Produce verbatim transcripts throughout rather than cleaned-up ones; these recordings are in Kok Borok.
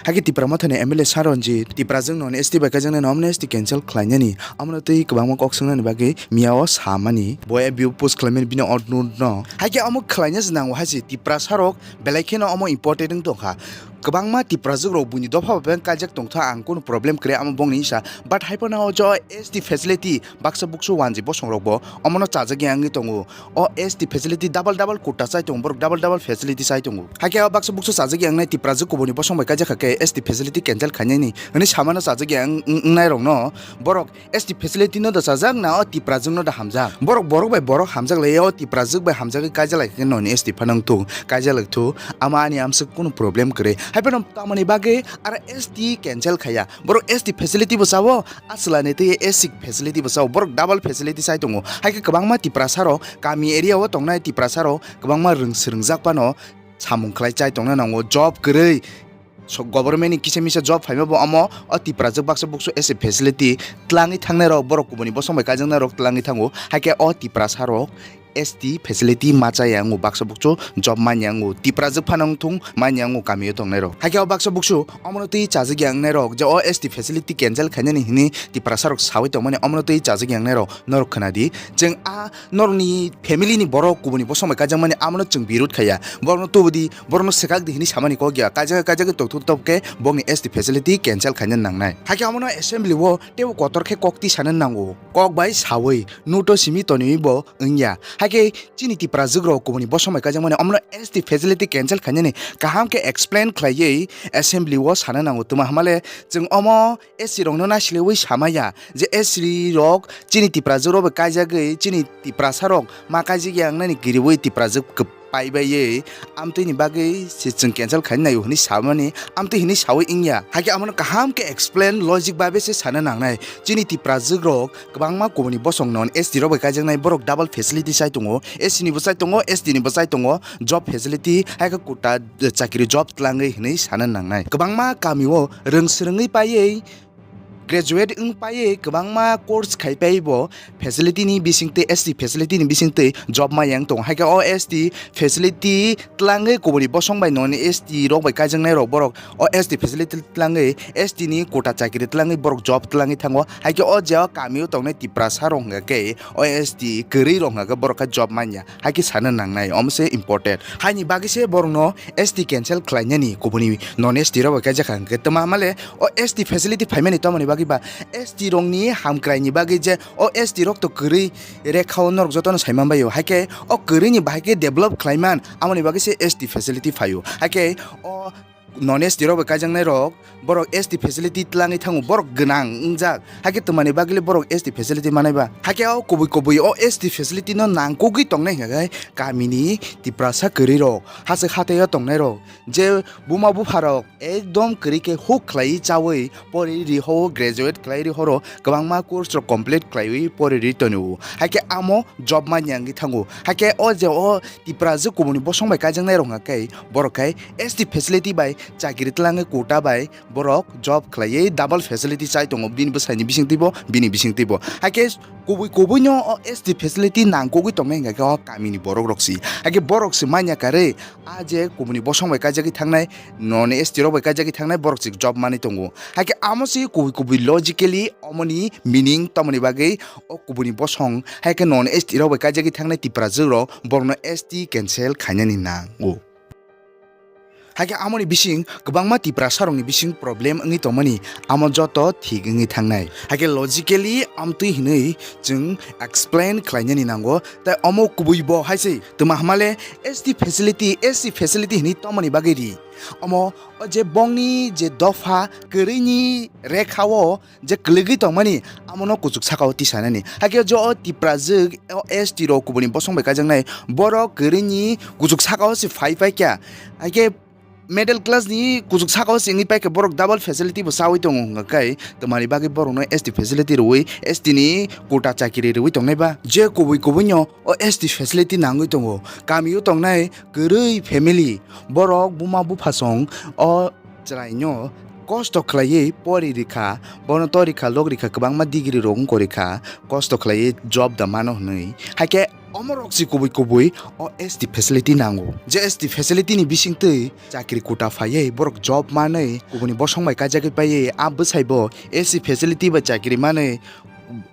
Hakhe Tipra Mothani M L A Saronjit Tiprajwk non S T bai kaijaknai no omono S T cancel khlainani, omono twi kwbangma kok swngnani bagwi miyao samani. Bo A B O post khlaimani bini onurudh no. Hakhe omo khlaina se nango hai se Tiprasa rok belai kheno omo important wng tongkha. Kwbangma Tiprajwk rok buini dopha bai kaijak tongtha, ang kunu problem kwrwi amo bongni sa. But hai phano o jo S T facility baksa buksu wanji bosong rok bo omono chajak ya wngwi tongo. O S T facility double double quota chai tongo, borok double double facility chai tongo. Hakhe o baksa buksu chajak ya wngnai Tiprajwk kubuni bosong bai kaijak kha khe S T facility cancel khainani hwnwi samano chajak ya wng-, wng-, wngnai rokno borok S T facility no da chajak na o Tiprajwk no da hamjak. Borok, borok bai borok hamjak lai o Tiprajwk bai hamjagwi kaijak lai khe noni S T phano wngthung, kaijak lai thu, ama ani amswk kunu problem kwrwi. Hai phano tamoni bagwi aro S T cancel khaiya. Borok S T facility bo chao, a chwla ni twi S C facility bo chao. Borok double facility chai tongo. Hai khe kwbangma Tiprasa rok kami area o tongnai Tiprasa rok kwbangma rwng swrwngjak phano samung khlai chai tongna nango. Job kwrwi so government ni kisa misa job phaima bo omo o Tiprajwk baksa buksu S C facility twlangwi thangnai rok, borok kubuni bosong bai kaijaknai rok twlangwi thango. Hai khe o Tiprasa rok S T facility ma chaya wngo, baksa buksu job manya wngo, Tiprajwk phano wngthung manya wngo kami o tongnai rok. Hai khe o baksa buksu omono twi chajak ya wngnai rok je o S T facility cancel khainani hwnwi Tiprasa rok sawi tongmani, omono twi chajak ya wngnai rok norok khna di. Chwng a norokni family ni borok kubuni bosong bai kaijakmani amono chwng birud khaiya. Borokno tubudi, borokno swkak di hwnwi samani kok ya. Kaijak, kaijak tongthok tongkhe bokni S T facility cancel khaina nangnai. Hakhe amono assembly o teibo kotor khe kok tisana nango. Kok bai sawi, nuto simi tonwi bo wngya. Hakhe chini Tiprajwk rok kubuni bosong bai kaijakmani omono S T facility cancel khainani kaham khe explain khlaiwi assembly o sana nango. Tuma hamale chwng omo S C rokno naisiliwi samaya je S C rok chini Tiprajwk rok bai kaijagwi chini Tiprasa rok ma kaijak ya wngnani kiriwi Tiprajwk kwp-, paibaiwi amtwini bagwi se chwng cancel khaina naio hwnwi samani, amtwi hwnwi sawi wngya. Hakhe amono kaham khe explain logic bai se sana nangnai. Chini Tiprajwk rok kwbangma kubuni bosong non S T rok bai kaijaknai, borok double facility chai tongo, S C ni bo chai tongo, S T ni bo chai tongo, job facility, hai khe kota chakri job twlangwi hwnwi sana nangnai. Kwbangma kami o rwng swrwngwi paiwi graduate wng paiwi kwbangma course khai paiwi bo facility ni bisingtwi, S T facility ni bisingtwi job ma yang tongo. Hai khe o S T facility twlangwi kubuni bosong bai noni S T rok bai kaijaknai rok borok o S T facility twlangwi S T ni kota chakri twlangwi borok job twlangwi thango. Hai khe o je o kami o tongnai Tiprasa rok hwnkha khe o S T kwrwi rok hwnkha khe borok khe job manya. Hai khe sana nangnai, omo se important. Haini bagwi se borokno S T cancel khlainani kubuni non S T rok bai kaijakha hwnkhe tma male o S T facility phaimani tamoni bagwi ba S T rokni hamkraini bagwi je o S T rok to kwrwi rekha o norok jotono saiman baio. Hai khe o kwrwini bahai khe develop khlaiman, amoni bagwi se S T facility phaio. Hai khe o non S T rok bai kaijaknai rok borok S T facility twlangwi thango, borok gwnang wngjak. Hakhe twmani bagwi le borok S T facility manai ba? Hakhe o kubui kubui o S T facility no nangkukgwi tongnai hwnkha khe kamini Tiprasa kwrwi rok, hachwk hathaio tongnai rok, je buma bupha rok ekdom kwrwi khe huk khlaiwi chawi pori ri ho, graduate khlai ri horo, kwbangma course rok complete khlaiwi pori ri tonio. Hakhe amo job manya wngwi thango. Hakhe o je o Tiprajwk kubuni bosong bai kaijaknai rok hwnkha khe borok khai S T facility bai chakiri twlangwi quota bai borok job khlaiwi double facility chai tongo, bini bwsaini bisingtwibo, bini bisingtwibo. Hakhe kubui kubuino o S T facility nangkukgwi tongnai hwnkha khe o kamini borok rok si. Hakhe borok si manya karwi a je kubuni bosong bai kaijagwi thangnai, noni S T rok bai kaijagwi thangnai borok si job manwi tongo. Hakhe amo si kubui kubui logically omoni meaning tamoni bagwi o kubuni bosong, hai khe non S T rok bai kaijagwi thangnai Tiprajwk rok, borokno S T cancel khainani nango. Hai khe amoni bising kwbangma Tiprasa rokni bising problem wngwi tongmani, amo joto thik wngwi thangnai. Hai khe logically amtwi hinwi chwng explain khlainani nango, tai omo kubui bo hai se twma hamale S T facility, S C facility hinwi tongmani bagwi ri. Omo o je bongni je dopha kwrwini rekha o je kwlwgwi tongmani, amono kuchuk saka o tisanani. Hakhe jo o Tiprajwk o S T rok kubuni bosong bai kaijaknai, borok kwrwini kuchuk saka o se phai pai kha. Hakhe middle class ni kuchuk saka o se wngwi pai kha, borok double facility bo chawi tongo hwnkha khe, twmani bagwi borokno S T facility rwui, S T ni quota chakiri rwui tongnai ba? Je kubui kubui no o S T facility nangwi tongo. Kami o tongnai kwrwi family, borok buma bupha song o chwraino kosto khlaiwi pori rikha, bono to rikha, lok rikha, kwbangma degree rok wngkor rikha, kosto khlaiwi job da mano hwnwi. Hai khe Omorok si kubui kubui o S T facility nango. Je S T facility ni bisingtwi chakri kuta phaiwi borok job manwi kubuni bosong bai kaijagwi paiwi a bwsai bo S T facility bai chakri manwi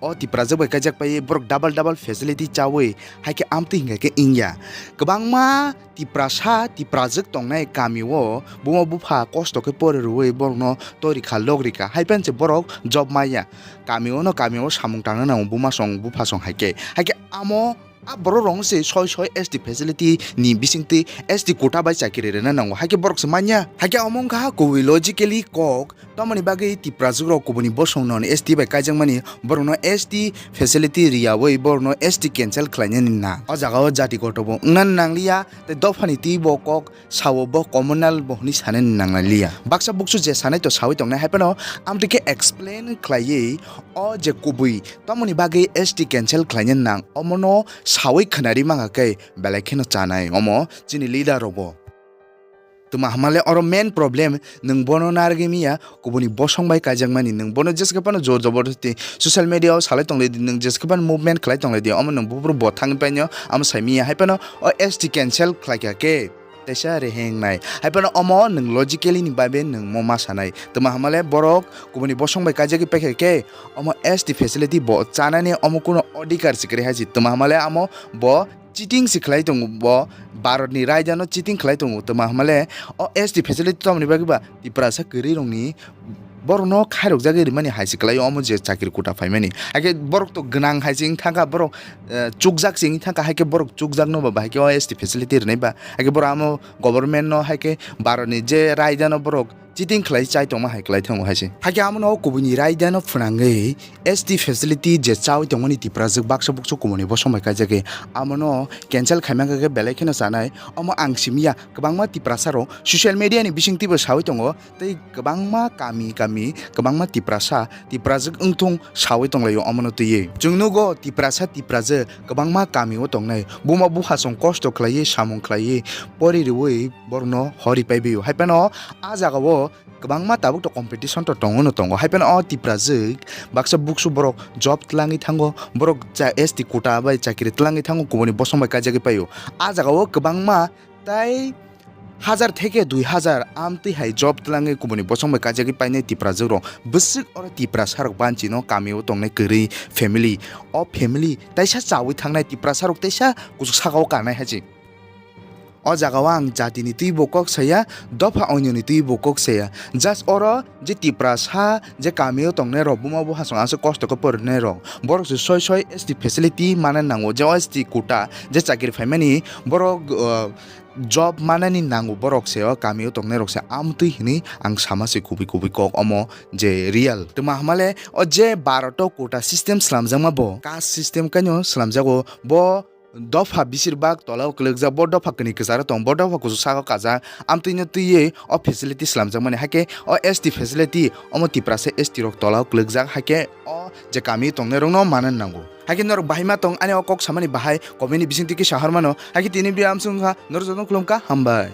o Tiprajwk bai kaijak paiwi borok double double facility chawi haikhe amtwi hinkha khe wngya. Kwbangma Tiprasa, Tiprajwk tongnai kamio buma bupha kosto khe pori rwui borokno tori kha, lok rikha, hai phano se borok job maya. Kamio no kamio samung tangna nango buma song bupha song hai khe. Hai khe amo a borok rok se soi soi S T facility ni bisingtwi S T quota bai chakiri rwna nango. Hai khe borok se manya. Hai khe omo wngkha kubui logically kok. Tamoni bagwi Tiprajwk rok kubuni bosong non S T bai kaijakmani borokno S T facility riyawi borokno S T cancel khlainani na. O jaga o jati koto bo wngna nangliya tei dophani twi bo kok sao bo communal bo hwnwi sanani nangliya. Baksa buksu je sanai to sawi tongnai hai phano amtwi khe explain khlaiwi o je kubui tamoni bagwi S T cancel khlainani nang omono sawi khwnari mangkha khe belai kheno chanai omo chini leader rok bo. Tuma hamale oro main problem, nwng bono narwgwi miya, kubuni bosong bai kaijakmani, nwng bono jeske phano jor jobor di, social media o salai tonglaidi, nwng jeske phano movement khlai tonglaidi, omo nwng buphuru bo thangwi painw, amo sai miya, hai phano o S T cancel khlaikha khe, teisa reheng nai, hai phano omo nwng logically ni babe nwng mo ma sanai, tuma hamale borok kubuni bosong bai kaijagwi paikha khe, omo S T facility bo chanani omo kuno odhikar sikri hai si, tuma hamale amo bo cheating se khlai tongo bo, Bharat ni raida no cheating khlai tongo, tama hamale o S T facility tamoni bagwi ba Tiprasa kwrwi rok ni borok no khairok jagwi rimani hai se kwlai o, omo je chakri kuta phaimani hai khe borok to gwnang hai se wng thangkha, borok eh, chukjak se wng thangkha, hai khe borok chukjak no ba bahai khe o S T facility rwnai ba, hai khe borok amo government no hai khe Bharat ni je raida no borok cheating khlai chai tongma hai khlai thango hai se. Hakhe amo no kubuni raida no phwnangwi S T facility je chawi tongmani Tiprajwk baksa buksu kubuni bosong bai kaijagwi amo no cancel khaima khe belai kheno chanai. Omo ang simiya kwbangma Tiprasa rok social media ni bisingtwi bo sawi tongo tei kwbangma kami kami kwbangma Tiprasa Tiprajwk wngthung sawi tonglaio omo no twiwi. Chwng nugo Tiprasa Tiprajwk kwbangma kami o tongnai buma buphasong kosto khlaiwi samung khlaiwi pori rwui borokno hori paibaio. Hai phano a jaga o kwbangma tabuk to competition to tongo no tongo. Hai phano o Tiprajwk baksa buksu borok job twlangwi thango, borok cha S T quota bai chakiri twlangwi thango, kubuni bosong bai kaijagwi paio. A jaga o kwbangma tai hajar theke dui hajar amtwi hai job twlangwi kubuni bosong bai kaijagwi painai Tiprajwk rok. Bwswk oro Tiprasa rok banchi no kami o tongnai kwrwi family. O family taisa chawi thangnai Tiprasa rok taisa kuchuk saka o kanai hai se. O jaga o ang jati ni twi bo kok saya, dopha onyo ni twi bo kok saya. Just oro je Tiprasa je kami o tongnai rok buma buphasong aswk kosto khe porinai rok. Borok se soi soi S T facility mana nango, je o S T quota je chakiri phaimani borok, uh, job manani nango borok se o kami o tongnai rok se amtwi hinwi ang sama se kubui kubui kok omo je real. Tuma hamale o je Bharat o quota system slamjakma bo caste system kaino slamjago bo. Dopha bisir bak tola o kwlwkjak, bo dopha kwnwi kwcharo tong, bo dopha kuchuk saka o kajak, amtwino twiwi o facility slamjakmani, haikhe o S T facility omo Tiprasa S T rok tola o kwlwkjak, haikhe o je kami tongnai rokno manani nango. Haikhe norok bahai ma tong ani o kok samani bahai comment ni bisingtwi kisa hormano, haikhe tini video amsong wngkha norok jotono khulumkha, hambai.